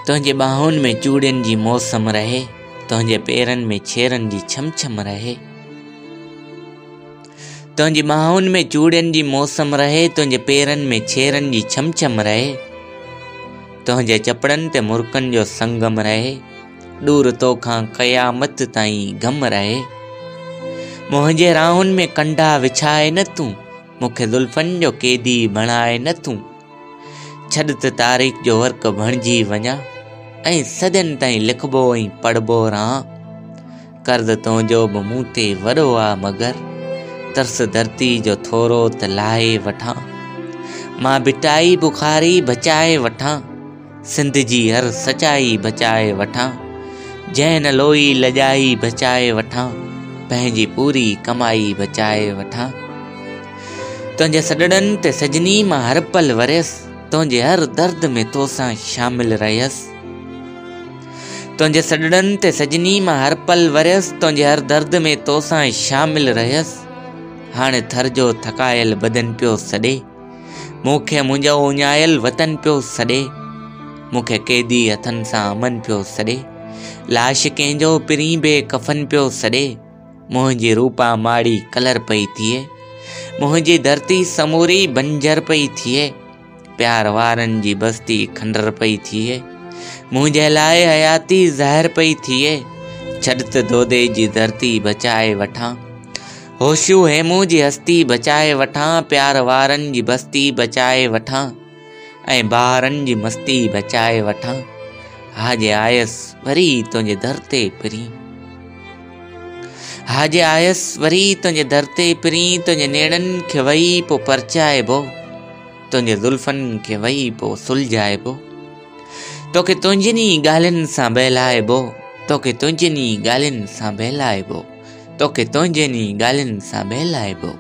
تنهنجي ٻانهن ۾ چوڙين جي موسم رهي، تنهنجي پيرن ۾ ڇيرن جي ڇم ڇم رهي. تنهنجي ٻانهن ۾ چوڙين جي موسم رهي، تنهنجي پيرن ۾ ڇيرن جي ڇم ڇم رهي. تنهنجي چپڙن تي مرڪن جو سنگم رهي، ڏور توکان قيامت تائين غم رهي. منهنجي راهن ۾ ڪنڊا وڇائي نه تون، مون کي زلفن جو قيدي بڻائي نه تون. ڇڏ ته تاريخ جو ورق بڻجي وڃان ۽ صدين تائين لکبو ۽ پڙهبو رهان. قرض تنهنجو به مون تي وڏو آ مگر ترس ڌرتي جو ٿورو ته لاهي وٺان. مان ڀٽائي بخاري بچائي وٺان، سنڌ جي هر سچائي بچائي وٺان، جنهن نه لوئي لڄائي بچائي وٺان، پنهنجي پوري ڪمائي بچائي وٺان. تنهنجي سڏڙن تي سجني مان هر پل وريس، تنهنجي هر درد ۾ توسان شامل رهيس. تنهنجي سڏڙن تي سجني مان هر پل وريس، تنهنجي هر درد ۾ توسان شامل رهيس. هاڻي ٿر جو ٿڪايل بدن پيو سڏي، مون کي منهنجو اڃايل وطن پيو سڏي، مون کي قيدي هٿن سان امن پيو سڏي، لاش ڪنهن جو پرين بي ڪفن پيو سڏي. منهنجي روپا ماڙي ڪلر پئي ٿئي، منهنجي ڌرتي سموري بنجر پئي ٿئي، پيار وارن جي بستي کنڊر پئي ٿئي، منهنجي لاء حياتي زهر پئي ٿئي. ڇڏ ته دودي جي ڌرتي بچائي وٺان، هوشو هيمون جي هستي بچائي وٺان، پيار وارن جي بستي بچائي وٺان ۽ بهارن جي مستي بچائي وٺان. ها جي آيس وري تنهنجي در تي پرين، ها جي آيس وري تنهنجي در تي پرين، تنهنجي نيڻن کي وئي پو پرچائبو، تنهنجي زلفن کي وئي پو سلجهائبو، توکي تنهنجين ئي ڳالهين سان بهلائبو، توکي تنهنجين ئي ڳالهين سان بهلائبو، توکي تنهنجين ئي ڳالهين سان بهلائبو.